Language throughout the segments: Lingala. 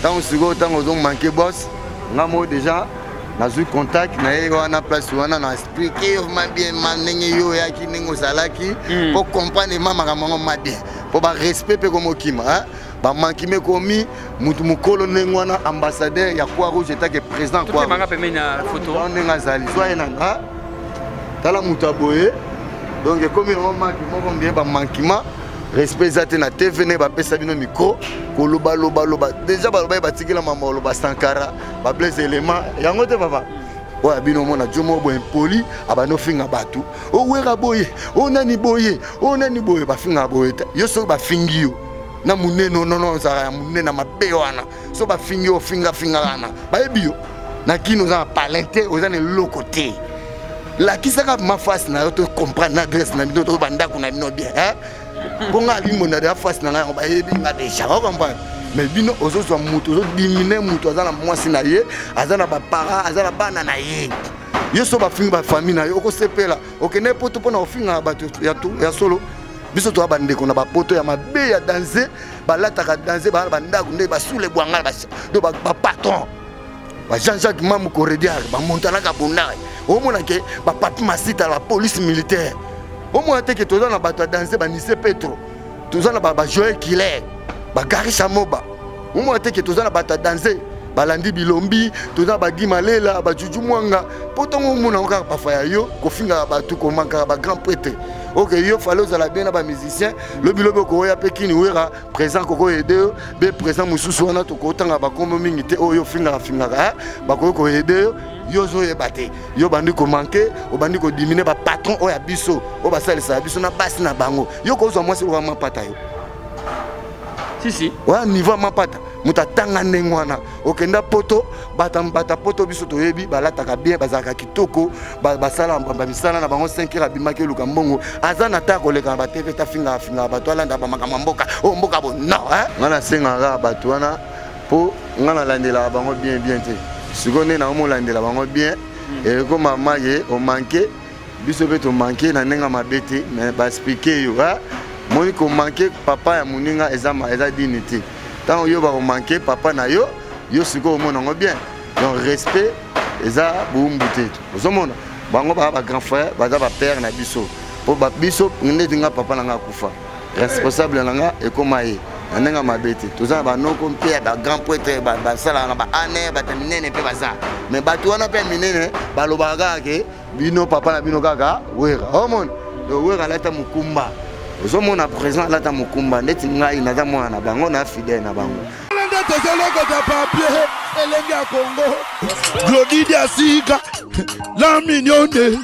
Ntango sikoyo, ntango ozomanke boss, nga moko déjà nazwi contact na ye wana, place wana na expliquer vraiment bien ma ndenge yo oyaki, ndenge ozalaki, mpo comprendre ma makambo yango ma bien, mpo barespect mpe komokima bamankime ekomi mutu mokolo ndenge wana, ambassadeur ya Croix Rouge etake président Croix pembeni ya photo. Ndenge azali, zwa ye na tala moto aboye. Donc ekomi nango manque moko ndie bamankima, respect eza te na TV. Ndenge bapesa bino micro, kolobalobaloba déjà, baloba ye batikela mama oloba Sankara, bablaise élément yango te. Papa oyo bino omona jo moko boye impoli, abandi ofinga bato, owera boye, o nani boye, o nani boye, bafingaka boye te. Yo soki bafingi yo na monene, nono ozalaka ya monene na mabe wana. So bafingi yo, ofingafinga wana, bayebi yo na kini, oza na palin te, oza na eloko te. Lakisaka ma face na yo, to comprendre na adresse na bino to bandako na bino bien, mpo nga alimbo na deya face na ngai yango, bayebi nga déjà, ocomprendre. Mais bino ozozwa moto, ozodimine moto aza na mwasi na ye, aza na baparent, aza na bana na ye. Yo so bafingi bafamille na yo, okosepela? Okende poto mpona kofingaka bato ya solo? Biso toya bandeko na bapoto ya mabe ya danse, balataka danse, baa na bandako nde basule bwanga do bapatron, ba Jean-Jacques Mamu Corrediar, bamontanaka bondare. Omona ke bapapi masita, la police militaire, omona te ke toza na bato ya danse, banise petro, toza na bajoel killer, bagari samoba. Omona te ke toza na bato ya danse, balandi bilombi, toza na bagi malela, bajuju mwanga. Mpo ntongo omona yango kaka pafa ya yo kofingaka bato, komankaka bagrand prêtre. Ok, yo fale ozala bien na bamusicien. Lobilobi okoya mpe kini, wera présent kokoyede yo be présent mosusu wana, tokotanga bakombo mingi te. Oyo ofingaka fingaka, bakoki koyede yo. Yo ozoyeba te, yo obandi komanke, obandi kodimine bapatron oyo ya biso, oyo basalisaka biso na basi na bango. Yo kozwa mwasi oyo mapata yo. Si si. Wana niveau ya mapata, moto atanga ndenge wana, okenda poto, bata poto biso toyebi, balataka bien, bazalaka kitoko, basala bamisala na bango. 5 heures abimaki eluka mbongo, aza na ta koleka na batv, tafingaka fingaka bato, alanda bamakambo ya mboka oyo, mboka bo non. Ngai nasengaka bato wana mpo ngai nalandelaka bango bien bien te. Sikoyo nde naomolandela bango bien, ekoma maye omanke biso mpe tomanke na ndenge mabe te, mais baexplike yo moni komanke papa ya moninga eza dini te. Ntango yo bakomanke papa na yo, yo sikoyo omona yango bien. Donc respect eza bowumbu te. Ozomona bango baa bagrand frère, baza bapère na biso, mpo biso ndeti nga papa na nga akufa, responsable na nga ekóma ye na ndenge mabe te. Toza na banoko mpe ya bagrand prêtre, basalaka na baane, bato ya minene mpe baza. Mais bato wana mpe ya minene balobaka kaka ke bino papa na bino kaka Wera. Omona, donc Wera alata mokumba, ozomona présent alata mokumba ndeti ngai naza mwana na bango, na fidèle na bango. Nde tozolokota papier elenge ya Kongo, Glodi Diasika, la mignonne.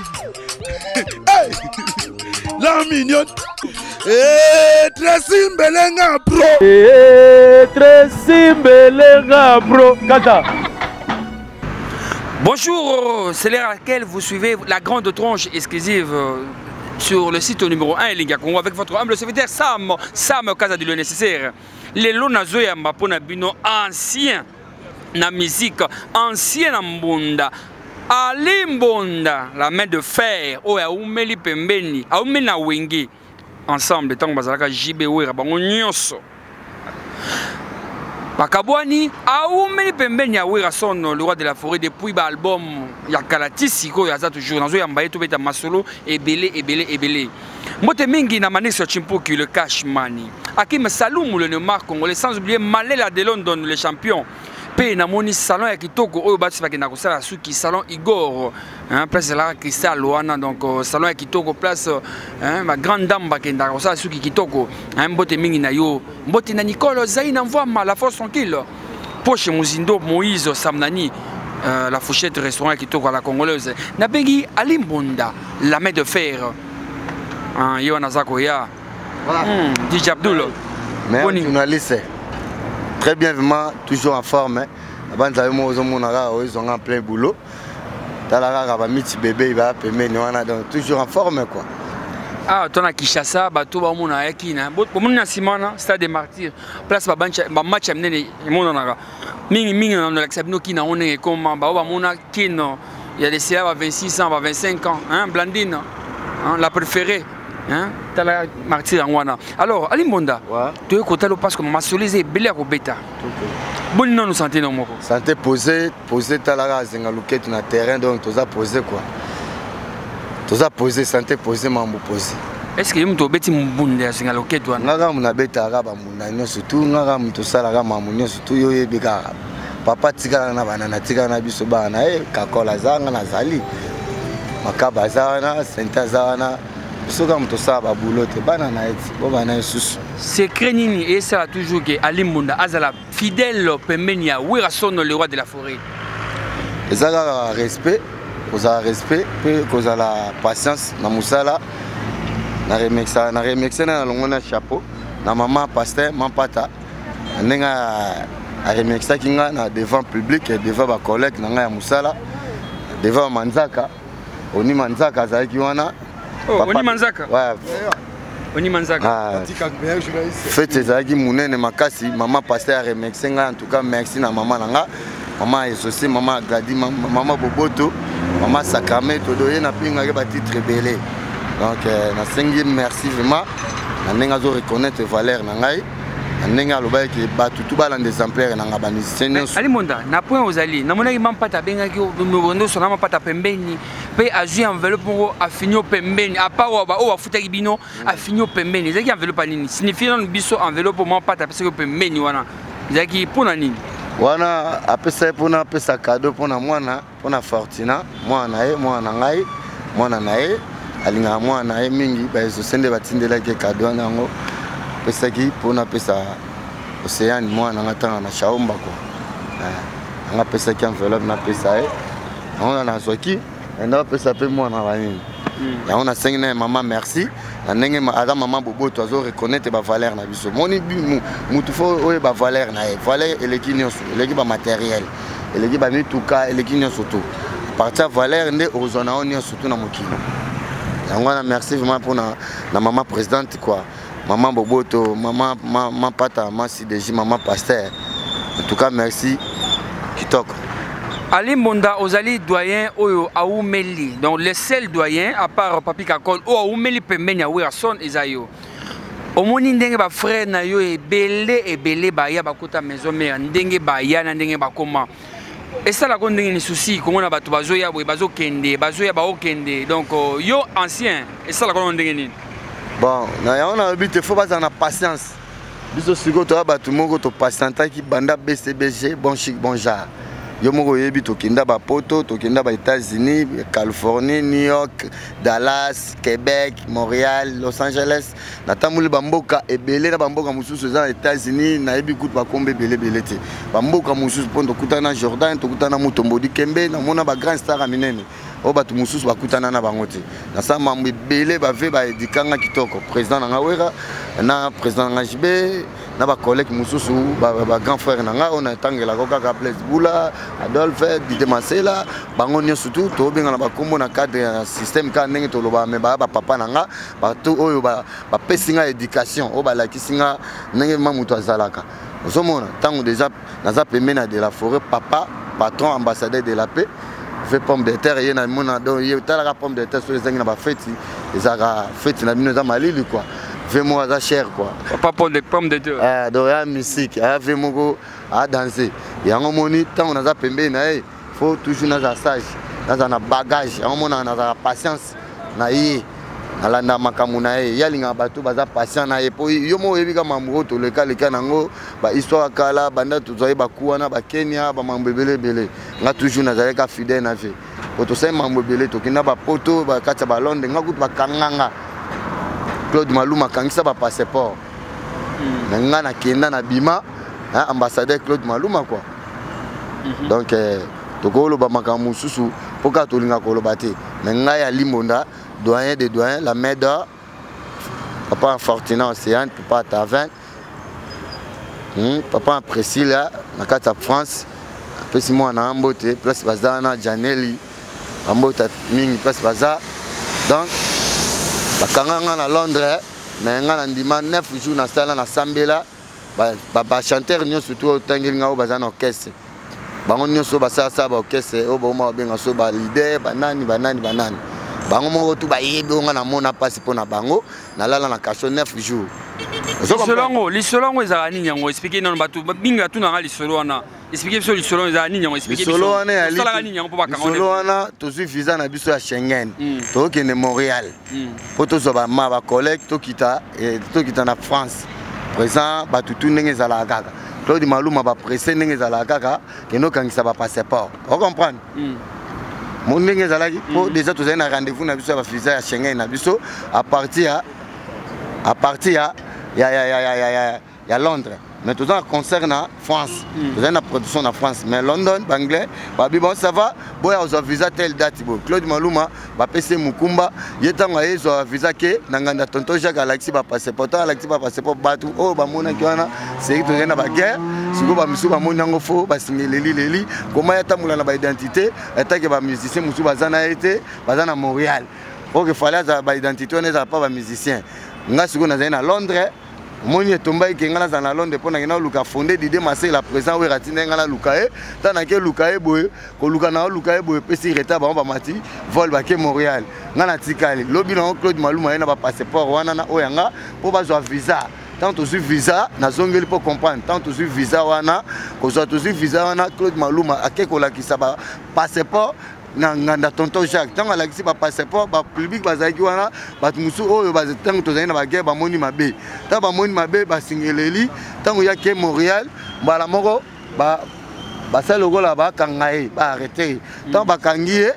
Hey! La mignonne. Hey, Tracy Mbelenga bro. Hey, Tracy Mbelenga bro. Kata. Bonjour, c'est l'heure à laquelle vous suivez la grande tronche exclusive sur le site numéro 1 Elinga Congo avec votre humble serviteur Sam, Sam Kaza du le nécessaire. Lelo nazoyamba mpona bino ancien na musique, ancien na mbunda, Ali Mbonda, la main de fer, oyo aumeli pembeni, aumeli na Wenge ensemble ntango bazalaka JB, Wera, bango nyonso bakabwani, aumeli pembeni ya Werason, le roi de la forêt, depuis baalbum ya kala ti sikoyo aza toujours. Nazoyamba ye, tobeta masolo ebele ebele ebele. Mbote mingi na Manix Chimpuki, le cash money, Akim Salumu, le Neymar congolais, sans oublier Malela de London, le champion. Mpe namoni salon ya kitoko oyo basi bakenda kosala suki, salon Igor, hein, place ezalaka cristal wana. Donc salon ya kitoko, place, hein, bagrande dame bakendaka kosala suki kitoko, hein. Mbote mingi na yo, mbote na Nicole Zai na Mvwama, la force tranquille, Poche Mozindo, Moïse Samnani, la fourchette, restaurant ya kitoko à la congolaise. Nabengi Ali Mbonda, la main de fer, hein, ye wana aza koya. Voilà. DJ Abdul. Mais journaliste, très bien vraiment, toujours en forme, hein. Banza yo moko ozomona kaka oyezwanga en plein boulot. Tala kaka bamiti bebe baya pembeni wana, donc toujours en forme quoi. Ah, to na Kinshasa bato baomona ayaki na bomoni na nsima wana stade des Martyrs, place bamatch ya minene emonanaka mingimingi. Na nalakisa bino kina yango ndenge ekoma. Bao bamona kino ya desela ba 26 ans, ba 25 ans, hein, Blandine, hein, la préférée. Hein? Tala martyr yango wana. Alors, Ali Mbonda, ouais. Toye kotala parce que masolo eza ebele ya kobeta. Boni nanu santé na moko. Santé posée, posée talaka azenga luketu na terrain donc toza posé quoi. Toza posé, santé posée, mambo posé. Est-ce que yo moto obeti mbunda ya zenga loketu wana? Nga kaka moto nabetaka bambunda nyonso tu, nga kaka moto osalaka mambo nyonso tu, yo oyebi kaka. Papa tikala na bana na tikala na biso bana na ye, Kakola aza nga nazali. Makaba aza wana, Sente aza wana. Biso kaka moto osala babulo te, bana na ye ti, bo bana ye susu. Secret nini esala toujours ke Ali Mbonda azala fidèle pembeni ya Werrason le roi de la forêt? Eza kaka respect, kozala respect pe kozala patience na mosala. Na remercier, na remercier na longo na chapeau na maman pasteur Mampata ndenge a remerciaki nga na devant public et devant ba collègues na nga ya mosala, devant Manzaka. Oni Manzaka azalaki wana. Oh, Oni Manzaka. Ouais. Oni Manzaka. Ah, fête ezalaki monene makasi, maman pasteur a remercier nga, en tout cas merci na maman na nga. Maman Esosé, maman Gladi, maman Boboto, maman Sacramento, doye na pingaki ba titre ebele. Donc nasengi merci vraiment na ndenge azo reconnaître valeur na ngai. Na ndenge alobaki ke bato tu balanda exemplaire na nga ba musicien nyonso. Ali Monda, na point ozali, namonaki Mampata abengaki nyonso na Mampata pembeni, pe azwi enveloppe moko afini yo pembeni, à part oyo ba oyo afutaki bino, afini yo pembeni. Ezalaki enveloppe ya nini? Signifie nanu biso enveloppe oyo Mampata apesaki yo pembeni wana. Ezalaki mpona nini? Wana apesaki mpona apesa cadeau mpona mwana, mpona Fortuna, mwana na ye, mwana na ngai, mwana na ye, alingaka mwana na ye mingi, ba exaucé nde batindelaki ye cadeau wana yango apesaki mpona apesa Océane mwana na nga ntanga na Shaomba quoi. Nga apesaki enveloppe napesa ye. Yango na nazwaki, nda apesa pe mwana ba nini. Yango nasengi na ye mama merci na ndenge aza mama boboto azo reconnaître ba valeur na biso. Moni mutu fo oyeba valeur na ye. Valeur eleki nyonso, eleki ba matériel, eleki ba mituka, eleki nyonso tout. Partir valeur nde okozwa na yo nyonso tout na mokili. Yango wana merci vraiment mpona na mama présidente quoi. Maman Boboto, maman, maman Pata, maman CDJ, maman Pasteur. En tout cas, merci. Kitoko. Ali Mbonda ozali doyen oyo aumeli. Donc le seul doyen à part Papi Kakol oyo aumeli pembeni ya Werrason eza yo. Omoni ndenge ba frère na yo ebele ebele baya bakota maison mère ndenge baya na ndenge bakoma. Esalaka ndenge ni souci komona bato bazoya boye bazokende bazoya baokende. Donc yo ancien esalaka ndenge nini? Bon, na yango nalobi te faut bazala na patience. Biso sikoyo toya bato moko topatientaki banda BCBG, bon chic, bon genre. Yo moko oyebi tokenda ba poto, tokenda ba États-Unis, Californie, New York, Dallas, Québec, Montréal, Los Angeles. Natamboli ba mboka ebele na ba mboka mosusu eza na États-Unis, nayebi kutu ba kombe ebele ebele te. Ba mboka mosusu mpo tokutana na Jordan, tokutana na Mutombo Dikembe, namona ba grand star ya minene. Oyo bato mosusu bakutana na bango te. Nasala mambo ebele, ba ve ba éduquanga kitoko. Président na nga Wera, na président na nga JB, na ba collègue mosusu, ba grand frère na nga, oyo natangelaka kaka Blaise Bula, Adolphe, Dide Masela, bango nyonso tu, tobenga na bakombo na cadre ya système kaka ndenge tolobaka, mais baya ba papa na nga, bato oyo bapesi nga éducation, oyo balakisi nga ndenge ma moto azalaka. Ozomona, ntango déjà naza pembeni ya de la forêt, papa, patron, ambassadeur de la paix, fait pomme de terre, ye na mona, donc ye talaka pomme de terre, soki ezangi na ba feti, ezalaka feti na bino eza malili quoi. Ve moko aza cher quoi. Papa pomme de, pomme de terre. Donc ya musique, aya ve moko a danser. Yango moni ntango naza pembeni na ye, faut toujours naza sage, naza na bagage, yango mona naza patience na ye. Nalanda makambo na ye, ye alingaka bato baza patient na ye, po yo moko oyebi kaka mambo oyo tolekaleka nango, ba histoire ya kala, banda tozwaki ba coups wana, ba Kenya, ba mambo ebele ebele. Nga toujours nazalaki kaka fidèle na vie. Po tosali mambo ebele, tokenda ba poto, ba kati ya ba Londres, nga kutu bakanga nga. Claude Maluma akangisa ba passeport. Na nga nakenda na bima, hein, ambassadeur Claude Maluma quoi. Donc tokoloba makambo mosusu po kaka tolinga koloba te. Mais ngai Ali Mbonda, doyen des doyens, la main d'or, papa Fortunat Océane, papa Tavin, papa Priscilla, na kati ya France, apesi mwana na mbote, place baza na Janeli, bambota mingi place baza. Donc, bakanga nga na Londres, mais nga na ndima 9 jours na sala na sambela, ba chanteur nyonso tu otangeli nga oyo baza na orchestre. Bango nyonso basala sala ba orchestre oyo baoma babenga so ba leader, banani, banani, banani. Bango moko tu bayebi oyo nga namona mpasi mpo na bango. Nalala na cachot 9 jours. Lisolo yango, lisolo yango ezalaka nini yango? Explique nano bato mingi batunaka lisolo wana. Explique biso lisolo ezalaka nini yango, explique. Lisolo wana ezalaka nini yango mpo bakanga? Lisolo wana, tozwi visa na biso ya Schengen, tokokende Montréal mpo tozwa bama bacollègue, tokita, tokita na France. Présent bato tu ndenge ezalaka kaka, Claude Maluma bapresse ndenge ezalaka kaka, kende okangisa bapasseport, ocomprendre mo ndenge ezalaki, mpo déjà tozali na rendez-vous na biso ya bavisa ya Schengen na biso à partir ya Londres. Mais toza na concert na France, tozali na production na France, mais London banglais babi: "Bon, ça va, boya ozwa visa telle date." Boye Claude Maluma bapesi ye mokumba. Ye ntango ayezwa visa ke na nganda, tonton Jacques alakisi bapasseport. Ntango alakisi bapasseport, bato oyo bamonaki wana seri tozali na baguerre. Sikoyo bamisusu bamoni yango fo basinga eleli leli koma ye atambola na baidentité etake. Bamusicien mosusu baza na ye te, baza na Montréal. Oke fale azala baidentité wana ezala mpa bamusicien. Nga sikoyo nazali na Londres. Omoni etombaki ke ngai nazala na Londres mpo nakenda koluka fonde Dide Masela. Président oyo atinda ngai naluka ye, ntango nake luka ye boye, koluka na oluka ye boye epesi retard. Bango bamati vol, bake Montréal, ngai natikali. Lobi nango Claude Maluma ye na bapasseport wana na oyo yanga mpo bazwa visa. Ntango tozwi visa, nazongeli mpo comprendre. Ntango tozwi visa wana, kozwa tozwi visa wana, Claude Maluma ake kolakisa bapasseport na nganda tonton Jacques. Ntango alakisi bapasseport, bapublic bazalaki wana, bato mosusu oyo ntango tozali na baguerre bamoni mabe. Ntango bamoni mabe, basingeleli. Ntango yake Montréal, mbala moko basali lokola bakanga ye, baarrêter ye. Ntango bakangi ye,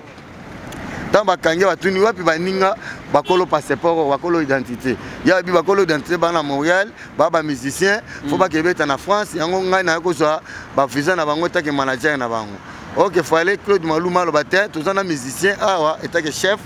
ntango bakangi ye, batuni: "Wapi baninga bakolo passeport, bakolo identité?" Ya bi bakolo identité baa na Montréal, baa bamusicien, fo bakebeta na France. Yango ngai naye kozwa bavisa na bango etake manager na bango. Ok, fale Claude Maluma aloba te: "Toza na musicien awa etake chef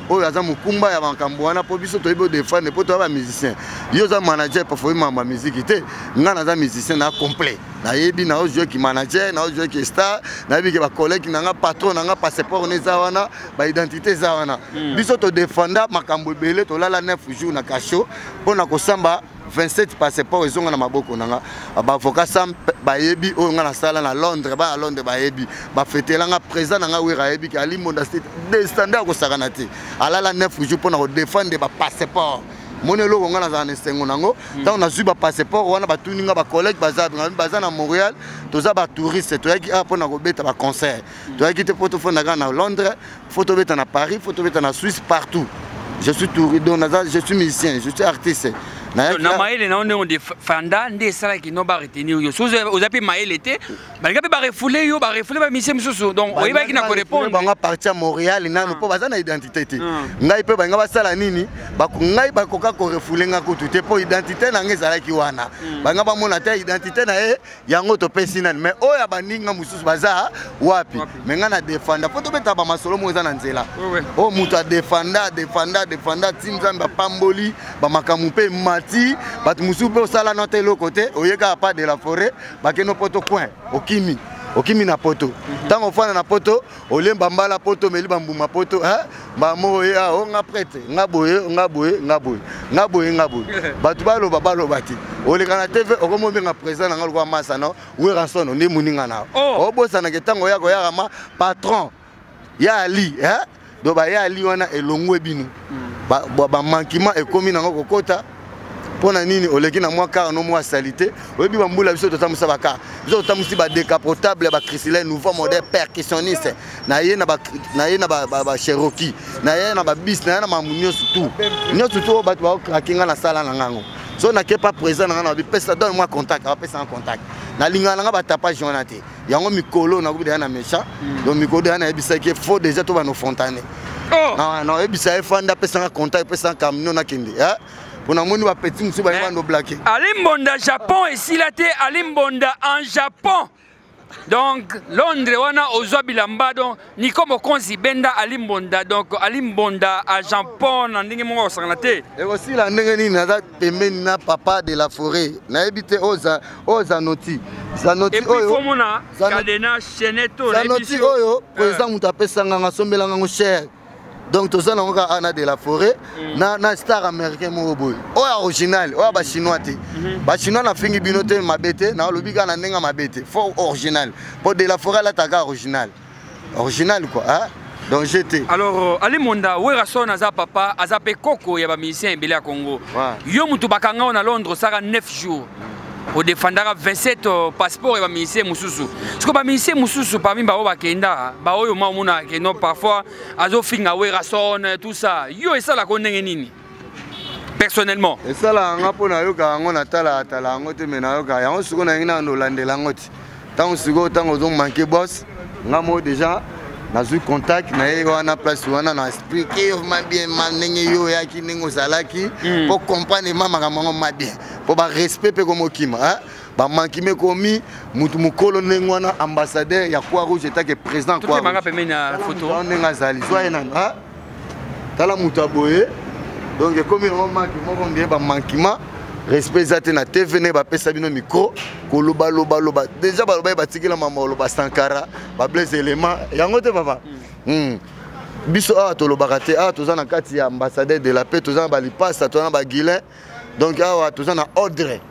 oyo aza mokumba ya makambo wana, mpo biso toyebi odefendre, mpo toya bamusicien. Yo oza manager, pafo oyebi makambo ya miziki te. Ngai naza musicien na complet, nayebi, naozwaki manager, naozwaki star, nayebi ke bacollègue na nga, patron na nga, passeport na eza wana, baidentité eza wana." Biso todefenda makambo ebele. Tolala 9 jours na cachot mpo na kosamba 27 passeport ezonga na maboko na nga. Baavocat sam bayebi oyo nga nasala na Londres. Baya Londres bayebi, bafetela nga. Président na nga Wera ayebi ke Ali Mbonda descende akosakana te, alala 9 jours mpo na kodefendre bapasseport. Moni eloko nga nazala na esengo nango. Ntango nazwi bapasseport wana, batuni nga: "Bacollègue baza na Montréal?" "Toza batouriste, toyaki awa mpona kobeta baconcert, toyaki te mpo tofanda kaka na Londres. Fo tobeta na Paris, fo tobeta na Suisse, partout. Je suis touriste, donc naza, je suis musicien, je suis artiste." Na mayele na yo, ndenge odefanda nde esalaki no baretenir yo. So oza mpe mayele te, balinga mpe barefouler yo, barefouler bamusicien mosusu. Donc oyebaki na korépondre. Bango apartir ya Montréal nano mpo baza na identité te. Ngai mpe balinga basala nini? Ngai bakoka korefouler nga kutu te, mpo identité na ngai ezalaki wana. Balinga bamona te identité na ye yango topesi nani, mais oyo ya baninga mosusu baza wapi? Mais ngai na defanda mpo tobeta bamasolo moko eza na nzela. Oyo moto adefanda, adefanda, adefanda ti Nzambe apamboli bamakambo mpe mati. Bato mosusu mpe osala no te eloko te, oye kaka pas de la forêt, bakende poto coin, okimi, okimi na poto. Ntango ofanda na poto, olemba mbala poto, omeli bambuma poto, mbamo oye o nga prêtre, nga boye, nga boye, nga boye, nga boye, nga boye. Bato baloba, baloba te. Oleka na TV, okomi obenga président na nga lokwa masa no Werrason nde moninga na obosanaka. Ntango oya koyaka ma patron ya Ali, donc baya Ali wana elongwe bino, bamankima ekomi nango kokota. Mpo na nini oleki na mwa car no mwa salité? Oyebi bambula biso totambwisa bacar, biso totambwisi badécapotable ya bachrysler nouveau modèle percussionniste. Na ye na bacherokee, na ye na babis, na ye na makambo nyonso tu, nyonso tu oyo bato baokrake. Nga nasala na ngango. So nake pa président na nga na bapesa: "Donne moi contact." Abapesanga contact. Nalingaka na nga batapage wana te. Yango mikolo nakobi deya na méchant. Donc mikolo deya nayebisaki faux déjà to bano Fontane, nayebisa ye fanda, apesanga contact, apesanga camion, nakende mpo namoni bapeti mosusu balingi bando blake. Ali Mbonda, Japon esila te. Ali Mbonda en Japon, donc Londres wana ozwa bilamba. Donc Niko Mokonzi benda Ali Mbonda, donc Ali Mbonda a Japon na ndenge moko akosangana te. Ekosila ndenge nini? Naza pembeni na papa de la forêt. Nayebi te oyo Zanoti, Zanoti. Oyo omona cadena chaînette. Zanoti oyo président moto apesanga nga, asombelanga ngo cher. Donc toza nango kaka ana de la forêt na star américain moko boye, oyo original, oyo bachinois te. Bachinois nafingi bino te, mabe te, nalobi kaka na ndenge mabe te. Fort original, mpo de la forêt alataka original, original quoi, hein? Donc jete. Alors Ali Monda, Werrason aza papa, aza pe koko ya ba musicien ebele ya Congo. Yo mutu bakanga na Londres sara 9 jours. Odefendaka 27 passeport ya ba musicien mususu. Siko ba musicien mususu parmi ba bakenda, ba oyo ma omona ke non, parfois azofinga Werrason, tout ça. Yo esala ko ndenge nini? Personnellement. Esala nga mpo nayoka yango, natala tala yango te, me nayoka yango sikoyo, nalingi na olandela yango ti ntango sikoyo, ntango ozomanke boss. Nga moko déjà nazwi contact na ye wana, place wana na expliquer yo ma bien ma ndenge yo oyaki, ndenge ozalaki, mpo comprendre ma makambo yango ma bien, mpo barespect mpe komokima bamanquement ekomi mutu mokolo ndenge wana, ambassadeur ya Croix Rouge etake président Croix. Totemaka pembeni ya photo. Ndenge azali, zwa ye nano, tala moto ya boye. Donc ekomi yango manque moko ndeye bamanquement, respect eza te na TV ndenge bapesa bino micro kolobalobaloba. Déjà baloba ye batikela mama oloba Sankara, bablaise élément yango te papa. Biso awa tolobaka te. Awa toza na kati ya ambassadeur de la paix, toza na balipasa, toza na baguilin. Donc awa toza na ordre,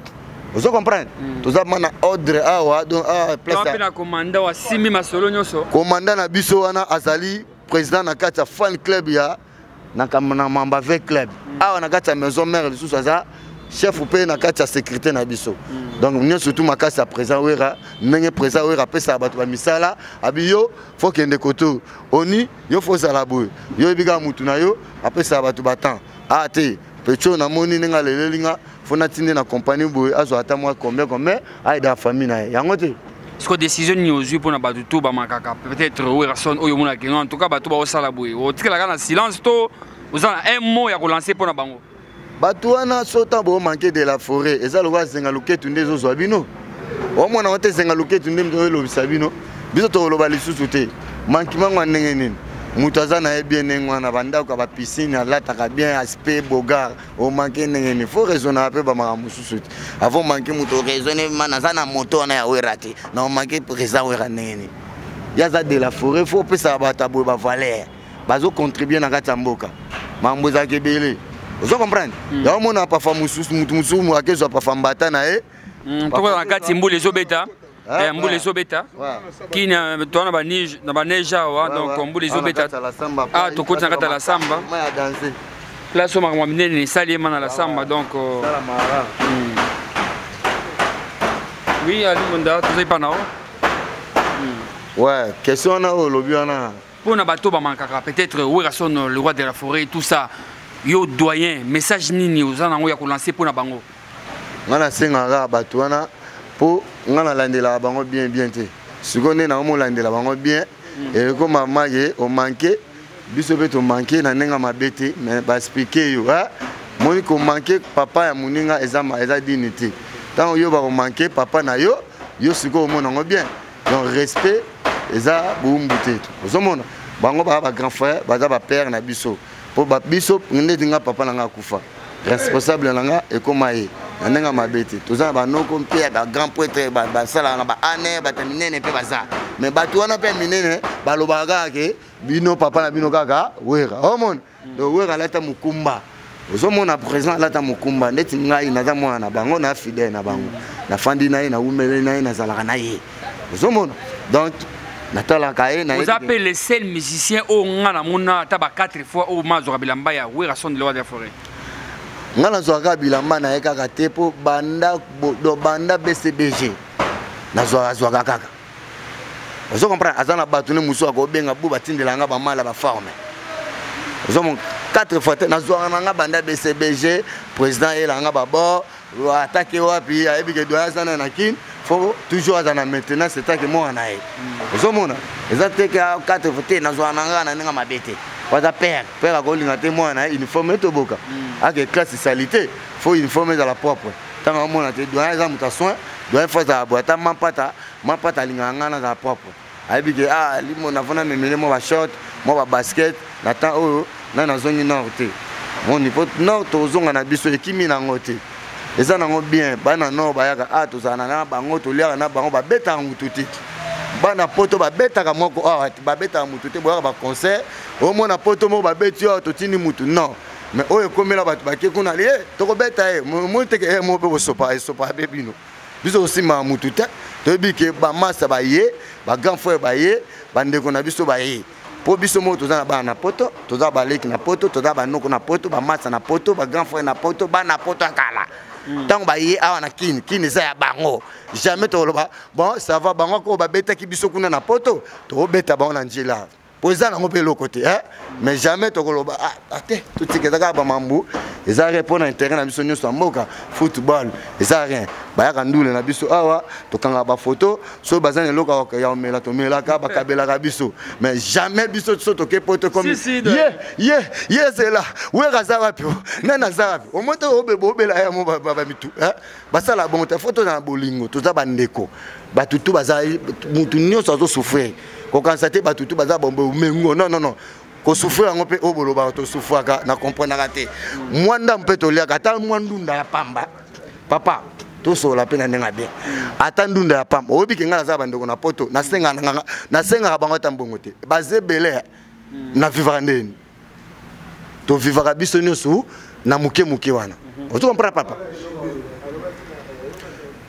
ozo comprendre? Toza ma na ordre awa. Donc awa place na commandant asimbi masolo nyonso. Commandant na biso wana azali président na kati ya fan club ya na Mamba V Club. Awa na kati ya maison mère lisusu aza chef mpe na kati ya sécurité na biso. Donc nyonso tu makasi ya président Wera, ndenge président Wera apesaka bato bamisala, abi yo fo kende koto oni, yo fo ozala boye, yo yebi kaka mutu na yo apesaka bato batemps a te. Petio namoni ndenge aleleli nga, fo natindi na compagnie boye, azwa ata mwa combien combien, aida famille na ye yango te. Siko décision nini ozwi mpona bato to bamakaka peut-être Werrason oyo omonaki? Non, en tout cas bato baosala boye, otikelaka na silence to oza na un mot ya kolancer mpona bango? Bato wana, so ntango bomanke de la forêt, eza lokola zenga loketu nde ezozwa bino. Omona ngo te, zenga loketu nde elobisa bino. Biso tokoloba lisusu te. Manquement ngo ya ndenge nini? Moto aza na ye bien ndenge wana, bandako ya bapiscine, alataka bien, aspect bogar, omanke ndenge nini? Faut raisonnaka mpe bamakambo mosusu te avant manke moto. Raisonne ma naza na moto wana ya Wera te, na omanke président Wera ndenge nini? Ye aza de la forêt. Faut opesaka bato ya boye bavaleur, bazocontribue na kati ya mboka. Makambo ezalaka ebele, ozo comprendre? Yango mona parfois mosusu mutu mosusu akezwa parfois mbata na ye. Tokoza na kati, mbula ezobeta, mbula ezobeta kini, toza na baneige, na baneige awa. Donc mbula ezobeta, ah, tokoti na kati ya la samba, place oyo makambo ya minene esali ema na la samba. Donc oui, Ali Monda, tozali mpa na o. Ouais, question wana oyo olobi wana. Mpona bato bamankaka peut-être Werrason, le roi de la forêt, tout ça, yo doyen, message nini oza nango ya kolancer mpona bango? Nga nasengaka bato wana mpo nga nalandelaka bango bien bien te. Sikoyo nde naomolandela bango bien, ekoma make omanke biso mpe tomanke na ndenge mabe te, mais baexpliquer yo moni komanke papa ya moninga eza dini te. Ntango yo bakomanke papa na yo, yo sikoyo omona yango bien. Donc respect eza bowumbu te. Ozomona bango baa bagrand frère, baza bapère na biso, mpo biso ndeti nga papa na nga akufa, responsable na nga ekóma ye na ndenge mabe te. Toza na banoko mpe ya bagrand prêtre, basalaka na baane, bato ya minene mpe baza, mais bato wana mpe ya minene balobaka kaka ke bino papa na bino kaka Wera. Omona, donc Wera alata mokumba, ozomona président alata mokumba. Ndeti ngai naza mwana na bango, na fidèle na bango, nafandi na ye, nawumeli na ye, nazalaka na ye, ozomona? Donc natalaka ye. Oza mpe le seul musicien oyo nga namona ata ba 4 fois oyo ma azwaka bilamba ya Werrason, le roi de la forêt. Nga nazwaka bilamba na ye kaka te, mpo banda banda BCBG nazwaka, azwaka kaka, ozo comprendre? Aza na bato ne mosusu akobenga bo batindela nga bamala baforme, ozomona? 4 fois te nazwaka na nga banda BCBG. Président ayelaka nga babord, atake wapi, ayebi ke doyen aza na Kine, faut toujours aza na maintenance, etake mwana na ye. Ozomona, eza te ke 4 fois te nazwaka na nga na ndenge mabe te. Aza père, père akolinga te mwana na ye uniforme etoboka, ake classe sali te. Faut uniforme ezala propre. Ntango amona te doyen eza moto ya soin, doyen faut azala boye. Ata mampata, mampata alingaka ngai nazala propre. Ayebi ke ah, limo nafona memele mwa bashort, mwa babasket na temps oyo ngai nazongi nord te. Moni po nord tozonga na biso, ekimi nango te, eza nango bien. Bana nord bayaka ah, tozala na bango, toliaka na bango, babetaka mutu te. Bana poto babetaka moko awa, babetaka mutu te. Boyaka baconcert, omona poto moko babeti awa, totindi mutu non. Mais oyo ekomela bato bake kuna ye, tokobeta ye moi teke ye moko mpe bosopa esopa be bino. Biso kosimbaka mutu te. Toyebi ke bamasa baye, bagrand frère baye, bandeko na biso baye. Mpo biso moko toza na bana na poto, toza baleki na poto, toza banoko na poto, bamasa na poto, bagrand frère na poto, bana poto ya kala. Ntango baye awa na Kini, Kini eza ya bango. Jamais tokoloba bon ça va, bango ko babetaki biso kuna na poto, tokobeta bango na nzela. Po eza nango mpe eloko te, eh? Mais jamais tokoloba ah, ah, te, totika eza kaka bamambu, eza rien mpo na intérêt na biso nyonso ya mboka. Football eza rien, bayaka ndule na biso awa, tokangaka bafoto, soki baza na eloko ya komela tomelaka, bakabelaka biso, mais jamais biso so toke poto komi Si, si, de- ye ye ye ezela Wera aza wapi, nani aza wapi, omoi te obela ya mo bamitu basala bongo te. Fo toza na bolingo, toza bandeko, bato tu baza, mutu nyonso azosouffrir, kokanisa te bato tu baza bombo mengo. Non, non, non, kosouffrir yango mpe oyo bolobaka tosouffraka na comprenaka te. Mwa ndambo mpe toliaka, ata mwa ndunda ya pamba, papa, tosola mpe na ndenge ya bien, ata ndunda ya pamba. Oyebi ke ngai naza bandeko na poto, nasengaka na nganga, nasengaka bango ata mbongo te, baza ebele. Na vivaka ndeni, tovivaka biso nyonso na moke moke wana. Ozo comprendre, papa?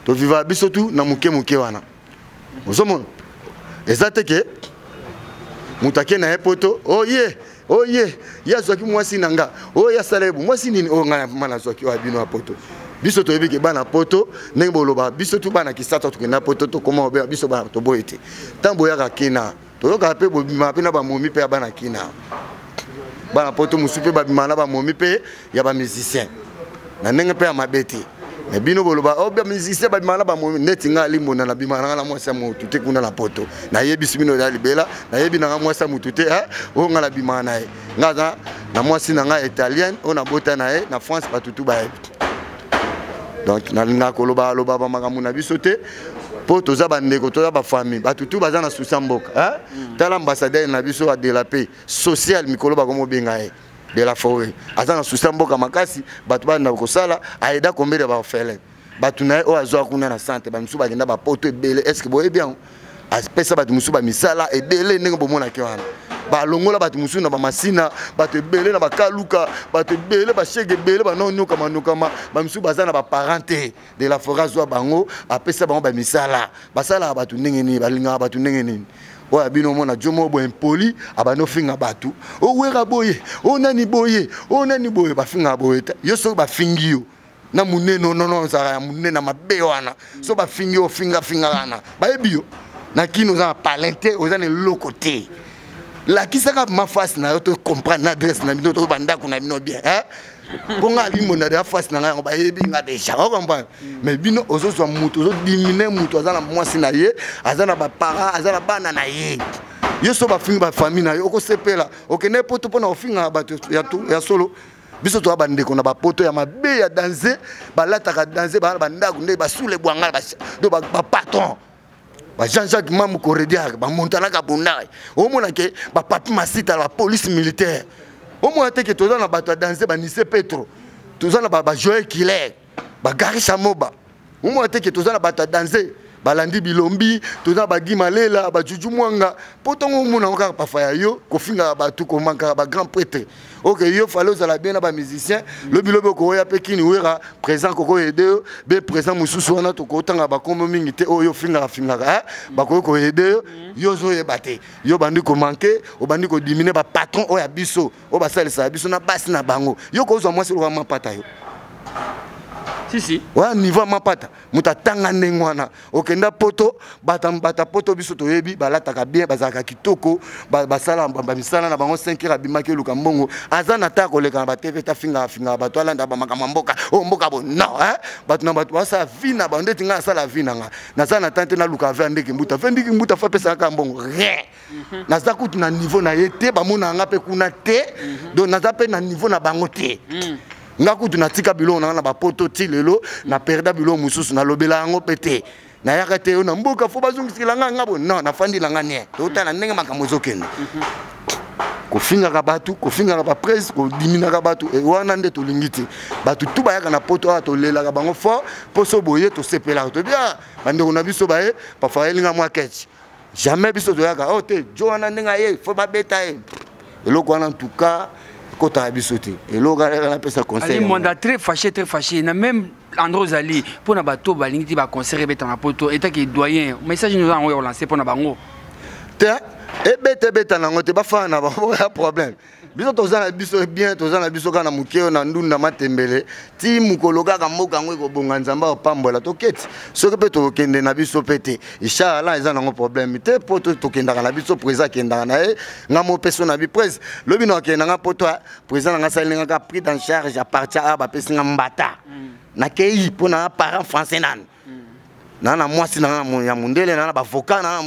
Tovivaka biso tu na moke moke wana. Ozomona eza te ke moto ake na ye poto, oye oye ye azwaki mwasi na nga, oyo asala ye bo mwasi nini, oyo ngai ma nazwaki oyo ya bino ya poto. Biso toyebi ke bana poto, ndenge boloba, biso tu bana Kisasa tokenda poto, tokoma obeya biso bana, toboye te. Ntango boyaka kina, toyokaka mpe bobima mpe na bamomi mpe ya bana kina, bana poto mosusu mpe babima na bamomi mpe ya bamusicien na ndenge mpe ya mabe te. Me bino boloba o bamusicien babima na bamomi neti ngai alimbonda, nabima nanga na mwasi ya motu te kuna na poto. Nayebisi bino ya libela, nayebi nanga mwasi ya motu te, oyo ngai nabimaka na ye. Ngai aza na mwasi na ngai italienne oyo nabota na ye na France, bato tu bayebi. Donc nalingaka koloba loba bamakambo na biso te, mpo toza bandeko, toza bafamille, bato tu baza na susi ya mboka, eh? Tala ambassadeur na biso ya de la paix sociale, mikolo bakomobenga ye de la forêt, aza na susi ya mboka makasi. Bato banda kosala aida combien de baorphelin, bato na ye oyo azwa kuna na centre, bamisusu bakenda bapoto ebele. Est ce que boyebi yango? Apesa bato mosusu bamisala ebele ndenge bomonaki wana, balongola bato mosusu na bamasina, bato ebele na bakaluka, bato ebele bashege ebele banonyokama nyokama, bamisusu baza na baparent te. De la forêt azwa bango, apesa bango bamisala, basalaka bato ndenge nini, balingaka bato ndenge nini. Oyo bino omona jo moko boye impoli, abandi ofinga bato, owera boye, o nani boye, o nani boye, bafingaka boye te. Yo soki bafingi yo na monene, nono ozalaka ya monene na mabe wana, so bafingi yo, ofingafinga wana, bayebi yo na kini, oza na palin te, oza na eloko te. Lakisaka ma face na yo, to comprendre na adresse na bino to bandako na bino bien, hein? Mpo nga alimbo na deya face na ngai yango, bayebi nga déjà, ocomprendre? Mais bino ozozwa motu, ozodimine motu aza na mwasi na ye, aza na baparent, aza na bana na ye. Yo so bafingi bafamille na yo, okosepela? Okende poto mpona kofingaka bato ya solo? Biso toza bandeko na bapoto ya mabe ya danse, balataka danse, baa na bandako nde basule bwanga do bapatron, ba Jean-Jacques Mamou Corrediar, bamontanaka bondai, omona ke bapapi masita, la police militaire, omona te ke toza na bato ya danse, banise petro, toza na bajoel killer, bagari samoba, omona te ke toza na bato ya danse, balandi bilombi, toza na bagi malela, bajuju mwanga. Mpo ntongo omona yango kaka pafa ya yo kofingaka bato, komankaka bagrand prêtre, ok, yo fale ozala bien na bamusicien. Lobi lobi okoya mpe kini, Wera présent kokoyede yo be présent mosusu wana, tokotanga bakombo mingi te, oyo ofingaka fingaka bakoki koyede yo. Yo ozoyeba te, yo obandi komanke, obandi kodimine bapatron oyo ya biso, oyo basalisaka biso na basi na bango. Yo kozwa mwasi lokola mapata yo. Si, si. Wana niveau ya mapata, moto atanga ndenge wana, okenda poto, bata bata poto, biso toyebi balataka bien, bazalaka kitoko, basala bamisala na bango. 5 heures abimaki eluka mbongo, aza na ta koleka na batv, tafingaka fingaka bato, alanda bamakambo ya mboka oyo, mboka bo non, hein? Bato na bato basala vie na bango. Ndeti ngai asala vie na nga, naza na tan te naluka ve andeki mbuta, ve ndiki mbuta fa apesaka kaka mbongo, rien. Naza kutu na niveau na ye te, bamona nga mpe kuna te, donc naza mpe na niveau na bango te. Nga kutu natika biloko na nga na bapoto ti lelo, na perda biloko mosusu, nalobela yango mpe te, nayaka te yo na mboka fo bazongisela nga nga bo non, nafandi na nga nie, totala ndenge makambo ezokende. Kofingaka bato, kofingaka bapresse, kodiminaka bato, wana nde tolingi te. Bato tu bayaka na poto awa, tolelaka bango fort, mpo so boye tosepelaka, toyebi bandeko na biso baye parfois ayelinga mwa ketch. Jamais biso toyaka oyo te, jo wana ndenge aye fo babeta ye eloko wana. En tout cas ekotaka biso te eloko wana. Napesa conseil. Ali Mwanda très fâché, très fâché na même endroit ozali mpona bato balingi te baconcert ebetama poto. Etaki doyen, message nous yango ya kolancer mpona bango? Te. Ebeta ebeta nango te, bafana na bango ya problème. Biso toza na biso bien, toza na biso kaka na moke oyo na ndunda matembele ti mokolo kaka mboka yango ekobonga, Nzambe akopambola, toketi. Soki mpe tokende na biso mpe te, inchallah, eza nango problème te, mpo tokendaka na biso. Président akendaka na ye, nga mo mpe so na bi prese lobi na okende nga mpo to président na nga asali nga kaka prise en charge à partir awa, bapesi nga mbata, nakei mpo na parent français nanu na mwasi na nga ya mondele, na bavocat na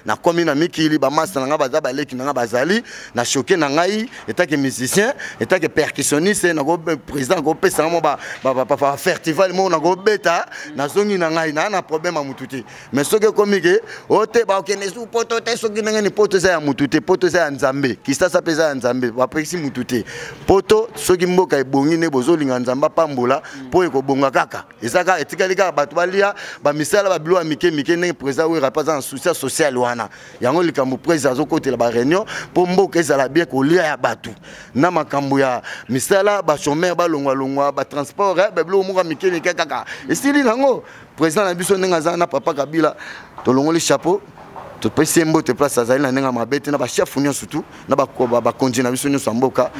nakomi na mikili, bamasa na nga baza, baleki na nga bazali na choke na ngai etake musicien, etake percussionniste. Nako président akopesa nga mo bafestival moko, nakobeta, nazongi na ngai naa na problème ya mutu te. Mais soki ekomi ke o te, bakokende su poto te, soki ndenge ni poto eza ya mutu te, poto eza ya Nzambe, Kisasa mpe eza ya Nzambe, bapekisi mutu te. Poto soki mboka ebongi nde bozolinga, Nzambe apambola mpo ekobonga kaka. Eza kaka etikali kaka bato balia bamisala, babilo ya mike mike, ndenge président Wera mpe aza na souci social wana. Yango likambo président azokotela baréunion mpo mboka ezala bien, kolia ya bato na makambo ya misala, bachômeur balongwalongwa, batransport, babiloko moko ya mike mike kaka esili nango. Président na biso ndenge aza na papa Kabila, tolongoli chapeau, topesi ye mbote place azali na ndenge ya mabe te, na bachef nyonso tu, na bakonzi na biso nyonso ya mboka,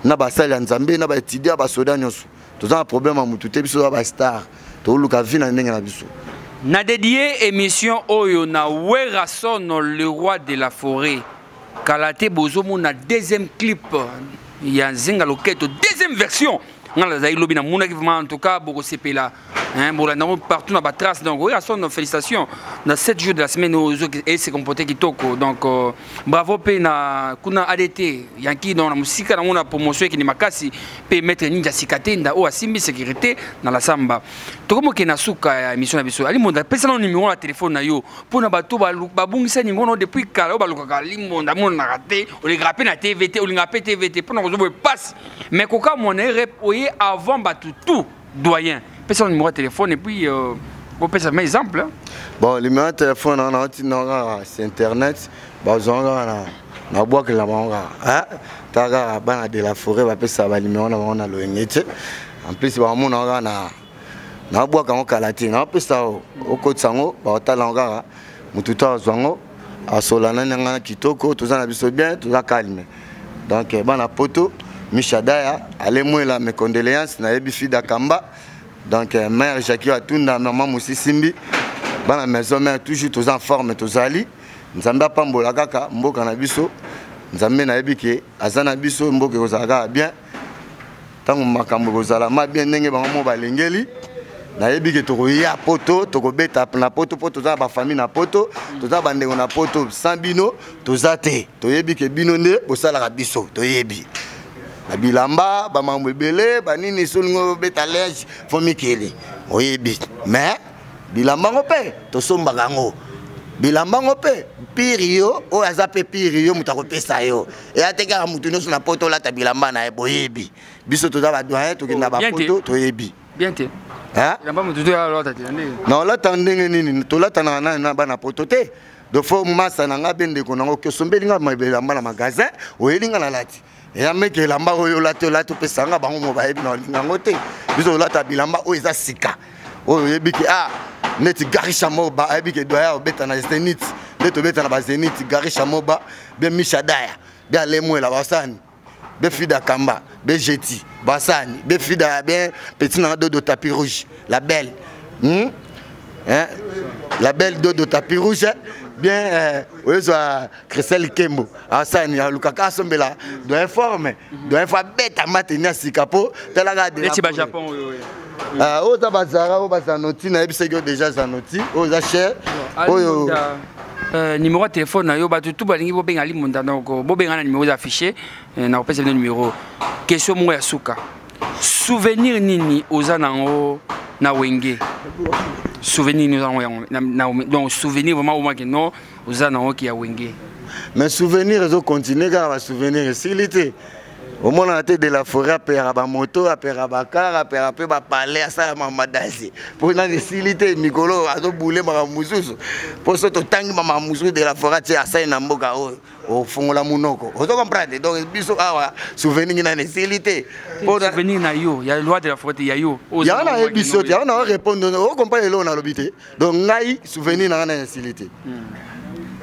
na basali ya Nzambe, na baétudiant, basoda nyonso. Toza na problème ya motu te. Biso toza bastar, toluka vie na ndenge na biso. Na dédié émission oyo na Werason, le roi de la forêt. Kala te bozomona deuxième clip ya Nzinga Loketo, deuxième version. Nga nazali lobi, namonaki vraiment, en tout cas bokosepela, hein, bolanda yango partout na batrace. Donc Werason, félicitations na 7 jours de la semaine oyo ese comporté kitoko. Donc bravo mpe na kuna ADT Yanki, donc na mosika nango na promotion ekende makasi, mpe maître Ninja sika te nda oyo asimbi sécurité na la samba. Tokomokende na suka ya émission na biso. Alimonda, apesa nano numéro na telefone na yo mpona bato babungisa numéro no depuis kala, oyo balukaka Limonda monanaka te, olingaka mpe na TV te, olingaka mpe TV te mpona kozwa boye pasi. Mais koka mona ye oye avant bato tout doyen, pesa numéro ya téléphone et puis opesa ma exemple, hein. Bon, numéro ya téléphone na naotinda kaka c'est internet, bazwanga kaka na nabwakela bango kaka. Ta kaka bana de la forêt bapesaka banuméro na bango na loyenge te. En plus bamona kaka na nabwaka yango kala te, naopesa okotisa yango, baotala yango kaka, motu to azwa yango, asola nani nga kitoko. Toza na biso bien, toza calme. Donc bana poto, Michadaya alemwela, mes condoléances. Nayebi Fida Kamba, donc mère Jackie Atunda, mama Mosisimbi, bana maison mère, toujours toza en forme, tozali. Nzambe apambola kaka mboka na biso. Nzambe nayebi ke aza na biso, mboka ekozala kaka bien ntango makambo ekozala ma bien ndenge bango mo balengeli. Nayebi ke tokoya poto, tokobeta na poto, mpo toza na bafamille na poto, toza bandeko na poto. Sans bino toza te. Toyebi ke bino nde bosalaka biso, toyebi na bilamba, bamambo ebele, banini. Solingo obeta linge fo mikili oyebi, mais bilamba ngo mpe tosombaka yango, bilamba ngo mpe pire yo oyo aza mpe pire yo moto akopesa yo eya te. Kaka motu nyonso na poto olata bilamba na ye, boyebi biso toza badoyen, tokenda bapoto, toyebi. Bien te. Na olata ndenge nini? Tolatanaka nani na bana poto te. Donc fo masa na nga be ndeko nango osombeli nga elamba na magasin, oyeli nga, nalati. Eya meke elamba oyo olati, olati opesa nga, bango mo bayebi na olinga yango te. Biso olata bilamba oyo eza sika, oyo oyebi ke ah, neti Gary Chamoba ayebi ke doya obeta na Zénith, nde tobeta na bazénith. Gary Chamoba be Michadaya be Alemwela basani be Fida Kamba be Jeti basani be Fida bien petit nanga Dodo tapis rouge, la belle, Hein? La belle Dodo tapis rouge bien, oyozwa Christelle Kembo asani alukaka asombela doyen forme, doyen fo abeta mateni ya sika mpo talaka. Neti bajapon oyo. Oyo eza bazara, oyo bazanoti, nayebisaki yo déjà, zanoti oyo eza cher oyo. Numéro ya telefone na yo, bato tu balingi bobenga Limonda, donc bobenga na numéro eza affiché, na kopesa bino numéro. Question moko ya suka: souvenir nini oza nango na Wenge? Souvenir nini oza nango yango? Donc souvenir vraiment omaki non oza nango ki ya Wenge? Mais souvenir ezocontinue kaka, basouvenir esili te. Omonaka te, de la forêt apeyaka bamoto, apeyaka bakar, apeyaka mpe bapalais, asala mamadasi mpo nani esili te. Mikolo azobule makambo mosusu, mpo so totangi makambo mosusu de la forêt atie asali na mboka oyo, ofongola monoko, ozo comprendre. Donc biso awa souvenir nani esili te. Souvenir na yo ya roi de la forêt, ya yo. Yango nayebi so te, yango na orépondre, ocomprendre eloko nalobi te. Donc ngai souvenir na ngai nani esili te.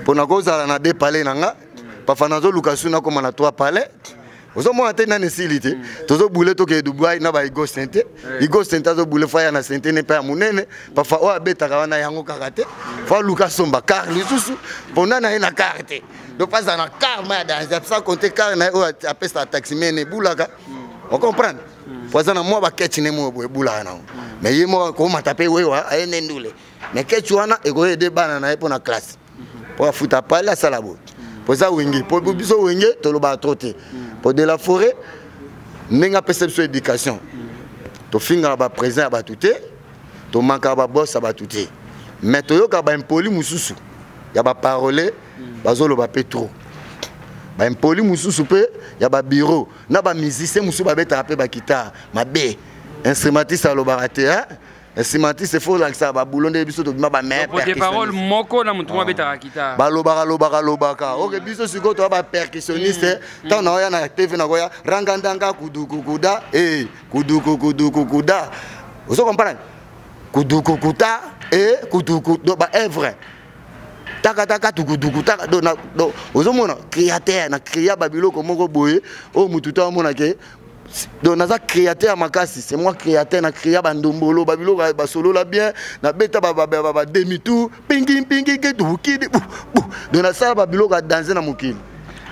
Mpo nakozala na deux palais na nga, parfois nazoluka su nakóma na trois palais. Ozomona te nani esili te. Tozobule, tokende Dubai na baigo sente. Igo sente azobule, fo aya na sente ne mpe ya monene. Parfois oyo abetaka wana yango kaka te, fo aluka asomba car lisusu mpo nani aye na car te. Donc azala na car ma ya danger, sans compter car na ye oyo apesaka taxi-man ebulaka. Ocomprendre, po aza na mwa baketch ne moyo boye ebulaka nango, mais ye moko akomata mpe wewa aye nde ndule. Mais ketch wana ekoyede bana na ye mpo na classe, mpo afuta pale, asala boye, po eza Wenge. Po biso Wenge tolobaka trop te, po de la forêt ndenge apesa biso éducation, tofingaka baprésident ya bato te, tomankaka baboss ya bato te. Mais toyokaka baimpoli mosusu ya baparole, bazoloba mpe trop, baimpoli mosusu mpe ya babureau na bamusicien mosusu babetaka mpe baguitare mabe. Instrumentiste alobaka te, hein? Instrumentiste fo olakisaka babulo nde biso tobima. Bameilleur parole moko na motu moko abetaka guitare. Balobaka, lobaka, lobaka. Oke, biso sikoyo toya bapercussionniste. Ntango naoya na TV, nakoya rangandanga kudukukuda e kudukukudukukuda, ozo comprendre, kudukukuta e kuduku, do baœuvre takataka tukutuku taka. Do ozomona créateur na créa babiloko moko boye oyo mutu to amona ke donc naza créateur ya makasi. C'est moi créateur na créa bandombolo, babiloko basolola bien, nabeta bademi tour pingi pingi ketukidi. Donc nasala babiloko ya danse na mokili.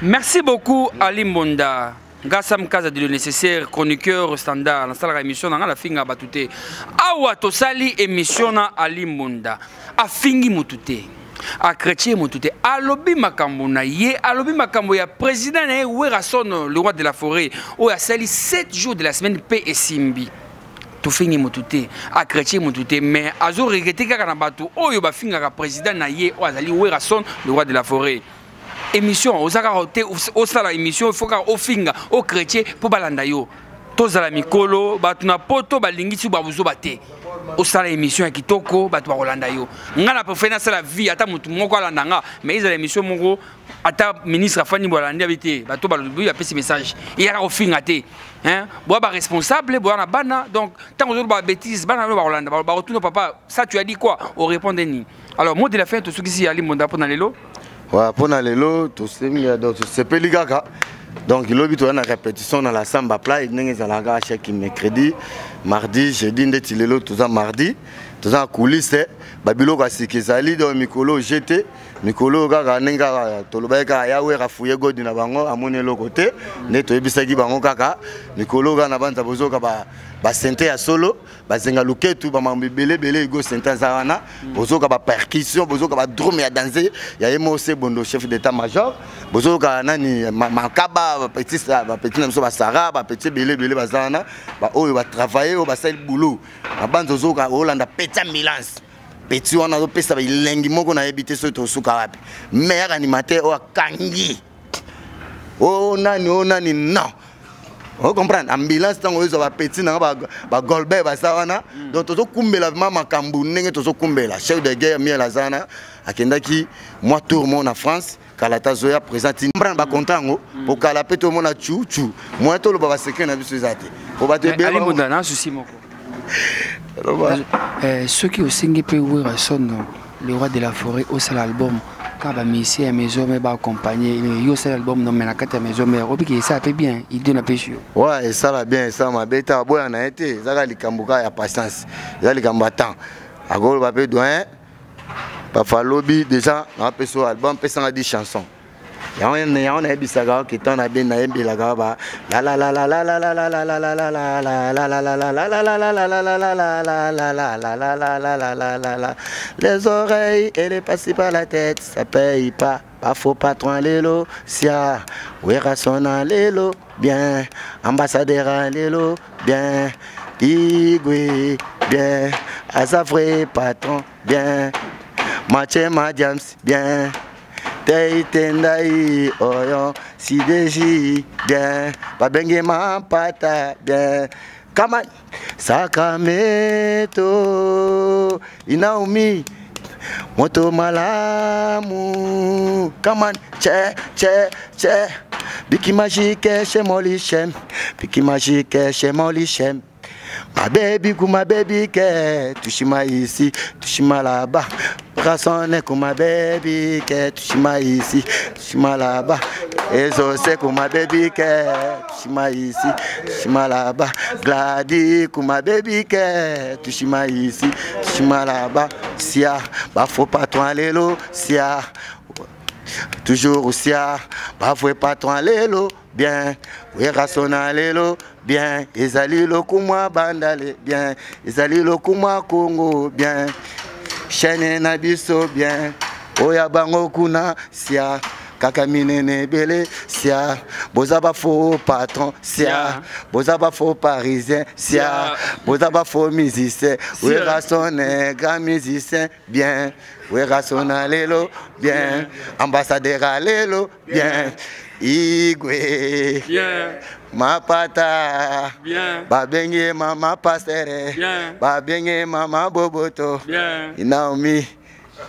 Merci beaucoup, Ali Mbonda. Gasam Kaza de le nécessaire, chroniqueur standard nasalaka émission na nga, nafinga bato te. Awa tosali émission na Ali Mbonda, afingi motu te, achrétien motu te, alobi makambo na ye, alobi makambo ya président na ye Werason, le roi de la forêt, oyo asali 7 jours de la semaine mpe esimbi. Tofingi motu te, achrétien motu te, mais azoregretter kaka na bato oyo bafingaka président na ye oyo azali Werason, le roi de la forêt. Émission oza kaka te, osala émission, il faut kaka ofinga, ochrétien mpo balanda yo. Tozala mikolo, bato na poto balingi ti babuzoba te. Osala émission ya kitoko, bato bakolanda yo. Nga na préféré nasala vie ata motu moko alanda nga, mais ezala émission moko ata ministre afandi bo alandi abi te, bato balobi, apesi message, eyaka kofinga te. Boya baresponsable, boya na bana. Donc ntango ozoloba babêtise, bana no bakolanda, bakotuna: "Papa, ça tu as dit quoi?" Orépondre nini? Alors, mot de la fin, tosukisi, Ali Mbonda, mpona lelo. Ouais, mpona lelo tosepeli kaka. Donc lobi toza na répétition na la Samba Play, ndenge ezalaka chaque mercredi, mardi, jeudi. Ndeti lelo toza mardi, toza na coulisse, babiloko ya sika ezali. Donc mikolo gt mikolo kaka ndenge kaka tolobaki kaka, ya Wera fuye godi na bango, amoni eloko te. Nde toyebisaki bango kaka mikolo kaka na banza, bozoka basente ya solo, bazenga luketu, bamambo ebele ebele. Ego sente aza wana, bozoka bapercussion, bozoka badrum ya danse ya ye mose Bondo, chef d'état major. Bozoka nani, Makaba, bapetit na biso, basara, bapetit ebele ebele baza wana, oyo batravaille, oyo basali boulot na banza. Ozoka olanda petit ambulance, petit wana azopesa bilengi moko, nayebi te soki tosuka wapi. Meilleur animateur oyo akangi o nani, o nani, non, ocomprendre, ambulance ntango oyozwa bapetit nanga, bagolbert baza wana. Donc tozokumbela vraiment makambo ndenge tozokumbela. Chef de guerre Miel aza wana, akendaki mwa tour mo na France, kala ta azoya présent comprendre bacontrat yango po kala mpe tomona chu chu moyen toloba basecret na biso eza te po bato ebele na souci moko. Soki osengi mpe Werason, le roi de la forêt, osala album kaka bamusicien ya maison mère baaccompagne yo, osala album no me na kati ya maison mère, obiki esala mpe bien, idée na pesi yo. Ouais, esala bien, esala mabe te, aboya na ye te. Eza kaka likambo kaka ya patience, eza likambo ya temps. Akoloba mpe doyen parfois alobi déjà napesa oyo album, pesanga 10 chanson. Yango yango nayebisaka ke ntango nabe nayembelaka ba la les oreilles et les passer par la tête, ça paye pas. Pas faux patron lelo sia Werason lelo bien, ambassadeur lelo bien, Igwe bien, aza vrai patron bien, Mathieu Madiams bien, Tei Tendai oyo Sideji bien, babenge Mampata bien, kama Sakameto Inaomi moto malamu kama che che che biki magique chez Molichem, biki magique chez Molichem. Ma baby ku ma baby ke tushima ici, tushima là-bas. Rasone kuma baby ke tushima ici, tushima là-bas. Ezose kuma baby ke tushima ici, tushima là-bas. Glady kuma baby ke tushima ici, tushima là-bas. Sia, ba faux patron lelo, sia. Toujours sia, ba faux patron lelo, bien. Werasona lelo, bien. Ezali lokumwa bandale, bien. Ezali lokumwa Congo, bien. Chaîne na biso bien. Oya bango kuna sia. Kaka minene ebele sia. Boza ba faux patron sia. Boza ba faux parisien sia. Boza ba faux musicien. Werasone grand musicien bien. Werasona lelo bien. Ambassadeur lelo bien. Igwe. Bien. Mapata. Bien. Babenge mama pastere. Bien. Babenge mama boboto. Bien. Naomi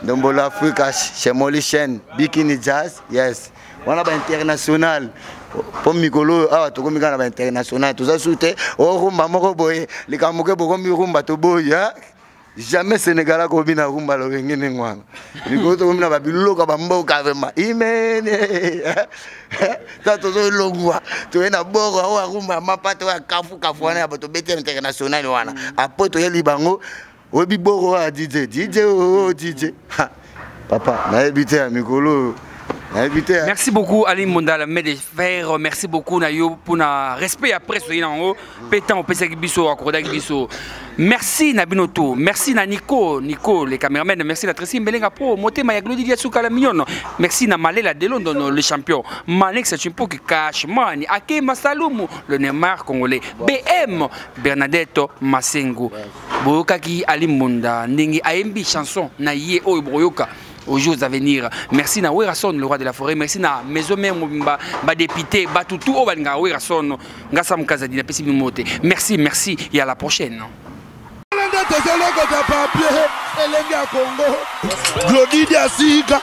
Ndombolo Africa chez Molly Chaîne Bikini Jazz yes. Wana ba international po mikolo oyo awa tokomi kaka na ba international toza su te orumba moko boye likambo ke bokomi rumba toboyi jamais Sénégal akomi na rumba lolenge ndenge wana mikolo tokomi na babiloko ya bamboka vraiment imene ta tozolongwa toye na boro oyo arumba ya mapata oyo ya kafukafu wana ya bato beti international wana apres toyeli bango oyebi boro oyo ya DJ DJ oyo DJ papa nayebi te ya mikolo oyo nayebi te. Merci beaucoup Ali Mondala mais de faire merci beaucoup na yo pour na respect ya presse oyi nango pe temps opesaki biso akordaki biso. Merci na bino tout. Merci na Nico, Nico le cameraman, merci na Tracy Mbelenga pro motema ya Glody Diasuka la mignonne. Merci na Malela de London le champion. Manex Chimpoki Cash Money, Ake Masalumu le Neymar congolais. BM Bernadette Masengo. Boyokaki Ali Monda ndenge ayembi chanson na ye oyo boyoka aux jours à venir. Merci na Werrason, le roi de la forêt. Merci na maison mère mobimba, ba député, ba tutu oyo balinga Werrason. Ngasa Mukazadi na pesi bimote. Merci, merci et à la prochaine. Nde tozolokota papier elenge ya Congo. Glody Diasika,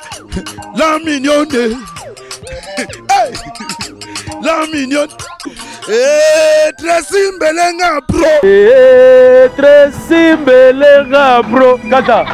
la mignonne. Hey! La mignonne. Eh, Tracy Mbelenga pro. Eh, Tracy Mbelenga pro. Kata.